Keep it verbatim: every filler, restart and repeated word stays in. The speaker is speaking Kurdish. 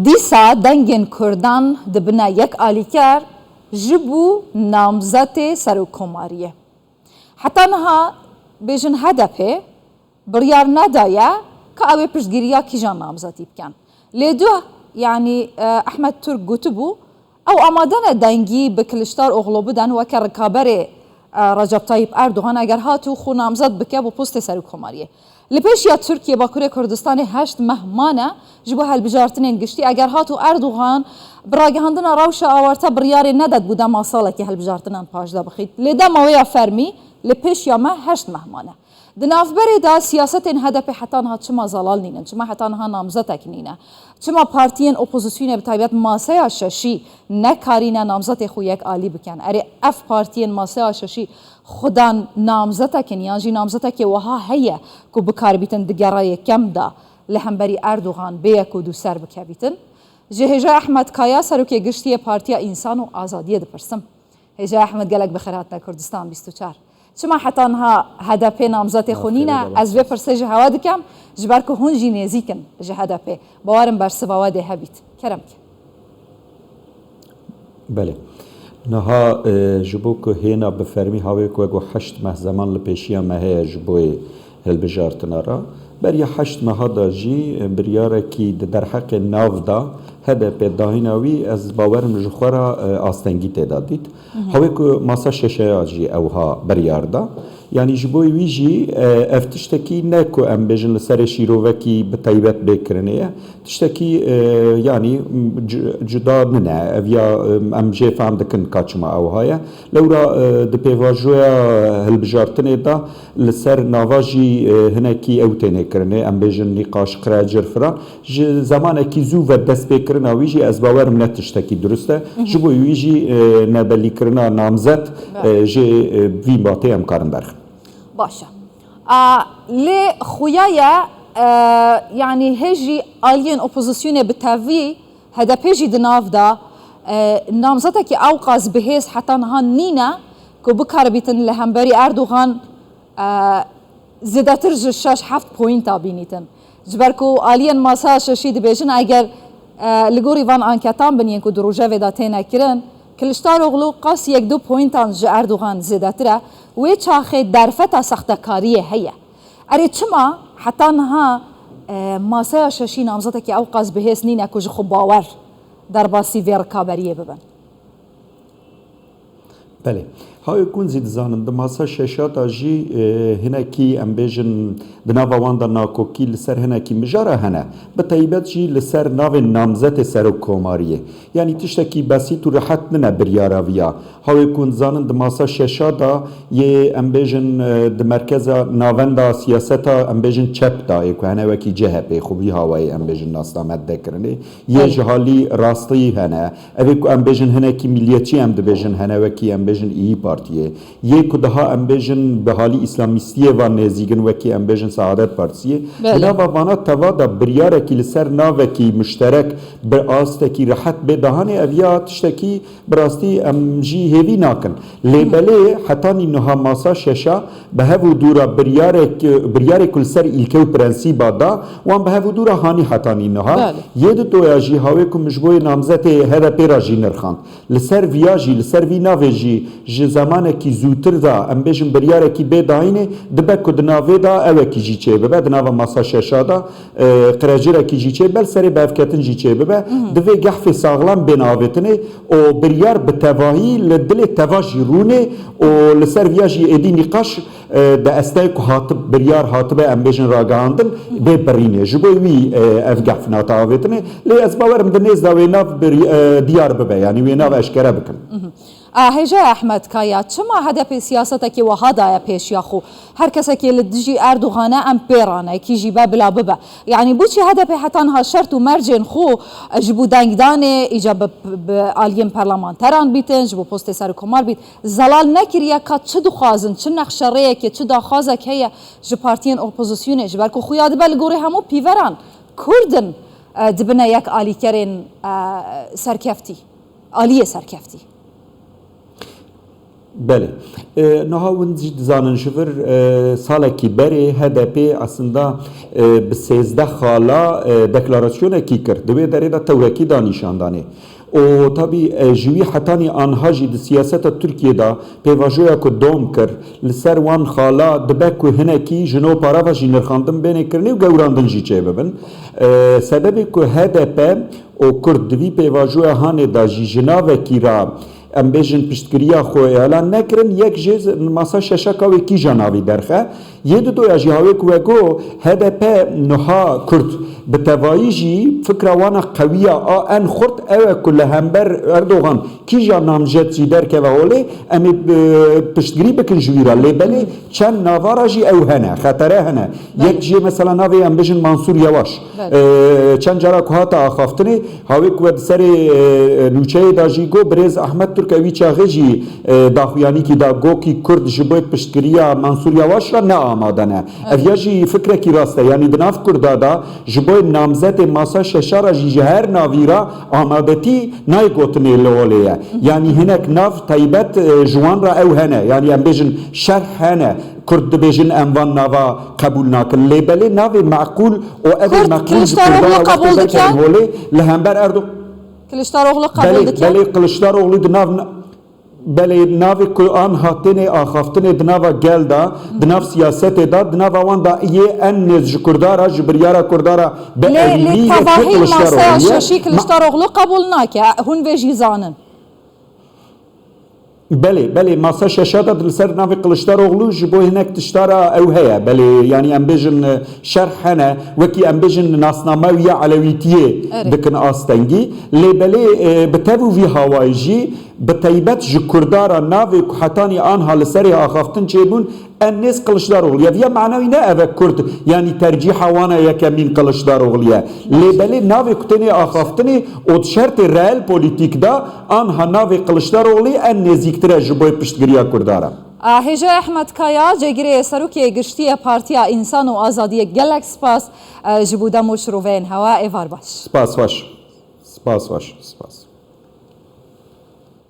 Dîsa dengên Kurdan dibine yek alîker ji bo namzetê serokkomariyê. Heta niha bêjin H D P biryar nedaye ka ew ê piştgiriya kîjan namzetî bikin. Lê du, yanî, e, Ehmed Turk gotibû, ew amade ne dengî bi Kiliçdaroglu bidin weke rikaberê, e, Recep Tayyip Erdogan eger hat û xwe namzet bike bo postê serokkomariyê. Li pêşiya Tirkiye Bakurê Kurdistanê heşt meh mane ji bo hilbijartinên giştî. Eger hat û Erdogan bi ragihandina rewşa awarte biryarê nedet bo dema salekê hilbijartinan paşda bixît. Lê dema wê ya fermî li pêşiya me heşt meh mane. Di navberê de siyasetên H D P heta niha çima zelal nînin? Çima heta niha namzetek nîne? Çima partiyên opozisyonê bi taybet maseya şeşî nekarîne namzetê xwe yek alî bikin? Erê ev partiyên maseya şeşî xudan namzetekin yan jî namzetekê wiha heye ku bikaribîtin di gera yekem de li hemberî Erdogan bêye ku dûser bikevîtin? Ji hêja Ehmed Kaya, serokê giştî yê Partiya Însan û Azadiyê dipirsim. Hêja Ehmed, gelek bi xêr hatine Kurdistan bîst û çar. Çima heta niha H D P namzetê xwe nîne? Ez vê pirsê ji hewe dikem, ji ber ku hûn jî nêzîk in ji H D P. Bawerim bersiva we dê hebît. Kerem ke. Belê. Niha, e, ji bo ku hêna bi fermî hawê ku wek heşt meh zeman li pêşiya me heye ji bo yê hilbijartina re. Beriya heşt meha de jî, e, biryarekî di derheqê nav de H D P dahîna wî, ez bawerim ji xwe re, e, astengî tê de dît. Hawê ku masa şeşeya jî ewha biryar da. Yanî ji bo wî jî, e, ev tiştekî ne ku em bêjin li serê şîrovekî bi taybet bê kirinê ye. Tiştekî, e, yanî, c-, cuda nine. Ev ya, e, em jê fehm dikin ka çima ewha ye. Lewra, e, di pêvajoya hilbijartinê de li ser nava jî, e, hinekî ew têne kirinê. Em bêjin nîqaş, qrecir filan. Ji zemanekî zû ve destpêkirina wî jî ez bawerim ne tiştekî durust e. Ji bo wî jî, e, nebellîkirina namzet, e, jê, e, vî batê em karin derxin. Baş e. A, lê xuya ye, e, yanî hê jî aliyên opozisyonê bi tevî H D P jî di nav de, e, namzetekî ewqas bihêz heta niha nîne ku bikaribîtin li hemberî Erdogan, e, zêdetir ji şeş heft poyînta bînîtin. Ji ber ku aliyên masa şeşî dibêjin, eger, e, li gorî van anketan bin yên ku di rojevê de têne kirin, Kiliçdaroglu qas yek du poyîntan ji Erdogan zêdetir e, wê çaxê derfeta sextekariyê heye. Erê çima heta niha, e, masaya şeşî namzetekî ewqas bihêz nîne ku ji xwe bawer derbasî vê rikaberiyê bibin? Belê. Hawê ku hûn zî dizanin, di masa şeşa de jî, e, hinekî, em bêjin, di nava wan de nakokî li ser hinekî mijara hene. Bi taybet jî li ser navê namzetê serokkomariyê. Yanî tiştekî besît û rihet nine biryara viya. Hawê ku hûn dizanin, di masa şeşa de yê, em bêjin, e, di merkeza navenda siyaseta, em bêjin, çep de yê ku hene wekî C H P xwe vî hawayê, em bêjin, nasname dide kirinê. Yê ji halî rastî hene. Ev ê ku em bêjin hinekî milliyetçî em dibêjin, hene wekî em bêjin İYİ Partiyê. Yê ku daha em bêjin bi halî îslamîstiyê van nêzîk in wekî em bêjin Saadet Partiyê. Belê. Di nava vana teva de biryarekî li ser navekî muşterek bi astekî rehet bê dahanê ev ya tiştekî bi rastî em jî hêvî nakin. Lê belê hetanî niha masa şeşa bi hev û dû re biryarek, biryarek ku li ser îlke û prensîba da, wan bi hev û dû re hanî hetanî niha. Belê. Yê di doya jî hawê ku min ji bo yê namzetê H D P re jî nirxand. Li ser viya jî, li ser vî navê jî ji zemanekî zûtir de, em bêjin biryarekî bê dayînê, dibe ku di navê de ewekî jî çêbibe, di nava masa şeşa de, e, qirecirekî jî çêbibe, li serê bevketin jî çêbibe. Divê gehfê saxlem bên avêtinê û biryar bi tevahî li dilê teva jî rûnê û li ser viya jî êdî nîqaş, e, di esteyê ku hatib-, biryar hatibe, em bêjin ragihandin, bê birînê. Ji bo wî, e, ev gehf nate avêtinê. Lê ez bawerim di nêz de wê nav bir-, e, diyar bibe, yanî wê nav eşkere bikin. A, hêja Ehmed Kaya, çima H D P siyasetekê wiha daye pêşiya xwe? Her kesekê li dijî Erdogan e, em pê re ne, kî jî be bila bibe. Yanî boçî H D P heta niha şert û mercên xwe ji bo dengdanê, îca bi, bi aliyên parlamenteran bîtin, ji bo postê serokkomar bît, zelal nekiriye ka çi dixwazin, çi nexşerêyekê, çi daxwazek heye ji partiyên opozisyonê, ji ber ku xuya dibe li gorî hemû pîveran Kurd in, e, dibine yek alîkerên, e, serkeftî, aliyê serkeftî. Belê. E, niha hûn jî dizanin ji vir, e, salekî berê H D P aslında, e, bi sêzdeh xala, e, deklarasyonekî kir. Di wê derê de tewrekî da nîşandanê. Û tabî, e, ji wî hetanî anha jî di siyaseta Tirkiyê de pêvajoya ku dom kir, li ser wan xala dibe ku hinekî ji nû para ve jî nirxandin bêne kirinê û gewrandin jî çêbibin. E, sebebê ku H D P û Kurd di vî pêvajoya hanê de jî ji navekî re, em bêjin, piştgiriya xwe êlan nekirin, yek jê masa şeşeka wê kîja navî derxe. Yê didoya jî hawê ku we got, H D P niha Kurd bi tevayî jî fikra wana qewiya a en xurt ew e ku li hember Erdogan kîja namjet jî derkeve holê, em ê, e, piştgirî bikin ji wî re. Lê belê çend navara jî ew hene, xetere hene. Belê. Yek jê mesela navê em bêjin Mansûr Yewaş. Belê. E, çend cara ku hate axaftinê, hawê ku we di serê, e, nûçeyê de jî got, birêz Ahmet Turk e wî çaxê jî, e, daxuyanîkî da, got kî Kurd ji bo piştgiriya Mansûr Yewaş re ne amade ne. Ev ya jî fikrekî rast e. Yanî di nav Kurda de ji bo namzetê masa şeşa re jî ji her navî re amadetî nayê gotinê li holê ye. Yanî hinek nav taybet, e, ji wan re ew hene. Yanî em bêjin şerh hene. Kurd dibêjin em van nava qebûl nakin. Lê belê navê meqûl û evê Kurd meqûl ji Kurda Kiliçdaroglu re wextê qebûl dike? Derkevin holê li hember Erdo-, Kiliçdaroglu qebûl belê, dike? Belê Kiliçdaroglu di nav, belê navê ku an hatênê axaftinê di nava gel de, di nav siyasetê de, di nava wan de yê en nêz ji Kurda re, ji biryara Kurda re bi Lê, evînî lê yekê tevahî Kiliçdaroglu masaya ye. Şeşî Kiliçdaroglu qebûl nake. Hûn vê jî zanin. Belê, belê, masa şeşa de li ser navê Kiliçdaroglu ji bo hinek tişta re ew heye. Belê, yanî em bêjin, e, şerh hene, wekî em bêjin nasname wî ya Elewîtiyê Erê. Dikin astengî. Lê belê, e, bi tev û vî hawayî jî bi teybet ji Kurda re navê ku hetanî anha li serê axaftin çêbûn, en nêz Kiliçdaroglu ye. Viya manewî ne ev e Kurd, yanî tercîha wan e yekemîn Kiliçdaroglu ye. Lê belê navê ku tênê axaftinê û di şertê reel polîtîk de anha navê Kiliçdaroglu en nêzîktir e ji bo piştgiriya Kurda re. A, Hêja Ehmed Kaya, cêgirê serokê giştî yê Partiya Însan û Azadiyê, gelek spas, e, ji bo dem û şiroveyên hewa, êvar baş. Spas xweş. Spas xweş. Spas.